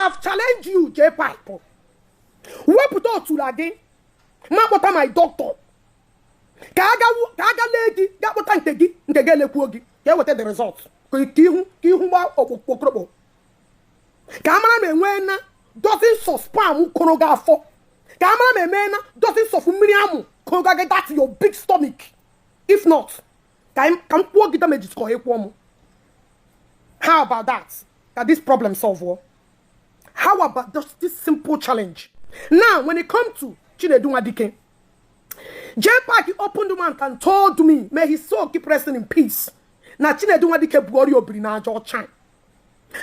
Have challenged you, J Pipe. Wepụta otula gị ma kpọta my doctor ka aga lee gị, ga kpọta nke gị, nke gị elekwuo gị, ka eweta the result, ka ihu gba okpokporokpo, ka a mara ma enwee na dozens of sperm kụrụ gị afọ, ka a mara ma emee na dozens of mmiri amụ kụrụ gị that your big stomach. If not, ka m kwụọ gị damages ka ọ ịkwụọ m. How about that? Ka this problem solve o? How about just this simple challenge? Now, when it comes to Chinedu Nwadike, J Park opened mouth and told me, may his soul keep resting in peace, na Chinedu Nwadike bụ ọrịa obiri na aja ọcha,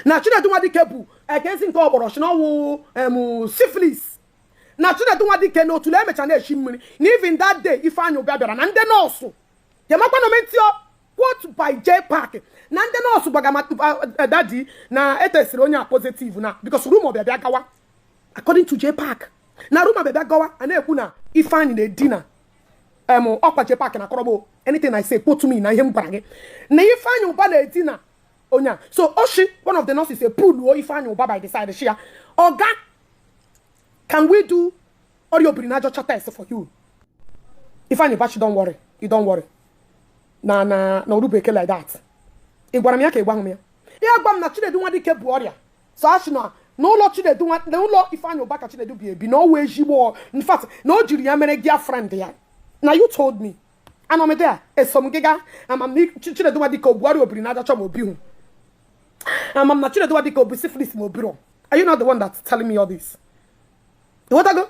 na Chinedu Nwadike bụ ekezi nke ọgbọrọ shi na ọwụ syphilis, na Chinedu Nwadike na otule emecha na-eshi mmiri, na even that day Ifeanyị Ụbịa bịara na ndị nọọsụ jemakwa na mentio. Quote by J Park, na ndị nọọsụ gbaga daddy na etesiri onye a positive, na because rumor bịa bịa gawa. According to J Park, na rumor bịa bịa gawa, a na-ekwu na Ifeanyị na-edina ọkwa J Park na kọrọbo. Anything I say, quote me na ihe m gwara gị, na Ifeanyị Ụba na-edina onye a. So oshi one of the nurses puluo Ifeanyị Ụba by the side, shi ya, "Oga, can we do ọrịa obiri na ajọcha test for you?" Ifeanyị Ụba shi, "Don't worry, you don't worry," na orubeke like that. Ị gwara m ya ka ị gwa m ya? Ya gwa m na Chinedu Nwadike bụ ọrịa. So a sị na n'ụlọ Chinedu, n'ụlọ Ifeanyị Ụba ka Chinedu bi ebi, na o wee ezigbo, in fact, na o jiri ya mere girlfriend ya. Na you told me. Anọ m there, eso m gị gaa. Ama m na Chinedu Nwadike obu ọrịa obiri na ajacha ma obi hụ. Ama m na Chinedu Nwadike obu syphilis ma obiro. Are you not the one that's telling me all this? Ịghọtago?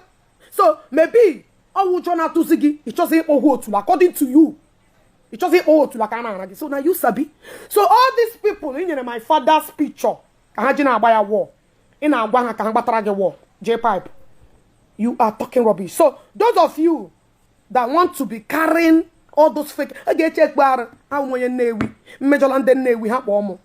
So maybe ọwụ ụjọ na-atụzi gị, ịchọzi ịkpọ hụ otulu. According to you, ịchọzi ịkpọ otulu ka a na-ara gị. So na you sabi. So all these people ị nyere my father's picture ka ha ji na-agba ya wall, ị na-agwa ha ka ha gbatara gị wall. J Pipe, you are talking rubbish. So those of you that want to be carrying all those fake, a ga-eche ekpe arụ ahụ, onye Nnewi mmejọla ndị Nnewi, ha kpọọ mụ.